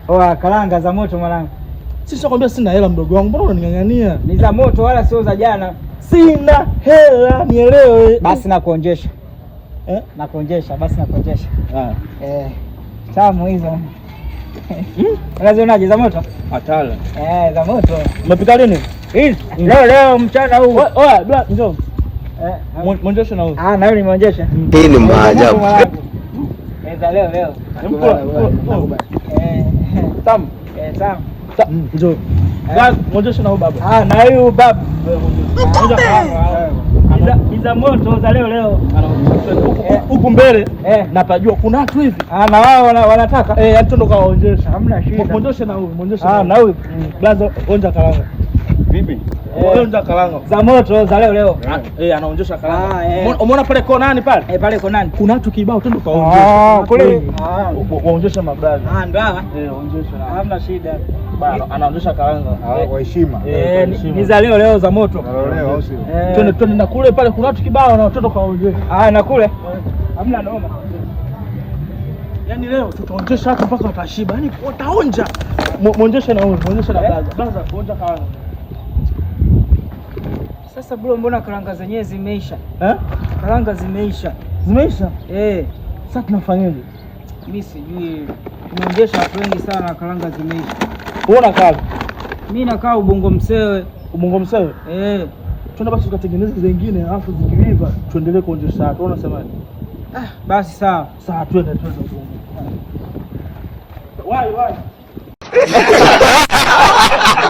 Oa, karanga za moto mwanangu. Sisi nakwambia sina hela mdogo wangu, mbona unaning'ang'ania? Ni za moto wala sio za jana. Sina hela, nielewe. Basi nakuonjesha. Eh? Nakuonjesha, basi nakuonjesha. Ah. Eh, tamu hizo. Unazionaje za moto? Hatari. Eh, za moto. Umepika lini? Hizi leo leo mchana huu. Oya, bila njoo. Eh, Mwonjeshe na huyu. ah, na yule nimeonjesha. Hii ni maajabu. Eh, za leo leo. Eh, Tamu. eh, tamu. Njoo. Mwonjeshe na huyu baba. Ah, na huyu babu. Onja karanga. Ni za moto za leo leo. Huku mbele Eh. napajua kuna watu hivi. Ah, na wao wanataka. Eh, yani twende kawaonjesha. Hamna shida. Mwonjeshe na huyu, mwonjeshe. Ah, na huyu. Blaza, onja karanga. Vipi? Eh. Onja karanga. Za moto za leo leo. Eh, anaonjesha karanga. Ah, eh. Umeona pale konani pale? Eh, pale konani. Kuna watu kibao, twende kawaonjesha. Ah, kule. Ah, Waonjeshe mabraza. ah, ndo hawa. Eh, waonjeshe. Hamna shida. Bana, anaonjesha karanga. Ah, kwa heshima. Eh, kwa heshima. ni za leo leo za moto. Leo au sio? Eh. Twende twende na kule pale kuna watu kibao na watoto kawaonjesha. Ah, na kule. Hamna noma. Yaani leo tutaonjesha watu mpaka watashiba. Yaani wataonja. Mwonjeshe na huyu, mwonjeshe na blaza. Blaza, onja karanga. Sasa bro, mbona karanga zenyewe zimeisha? Eh? Karanga zimeisha. Zimeisha? Eh, Sasa tunafanyaje? mimi sijui. Tumeonjesha watu wengi sana, karanga zimeisha. Wewe unakaa Mimi nakaa Ubungo Msewe. Ubungo Msewe? Eh. Twende basi tukatengeneze zingine alafu zikiiva tuendelee kuonjesha watu. Wewe unasemaje? Ah, basi sawa. Sawa, twende twende Ubungo. Wai wai.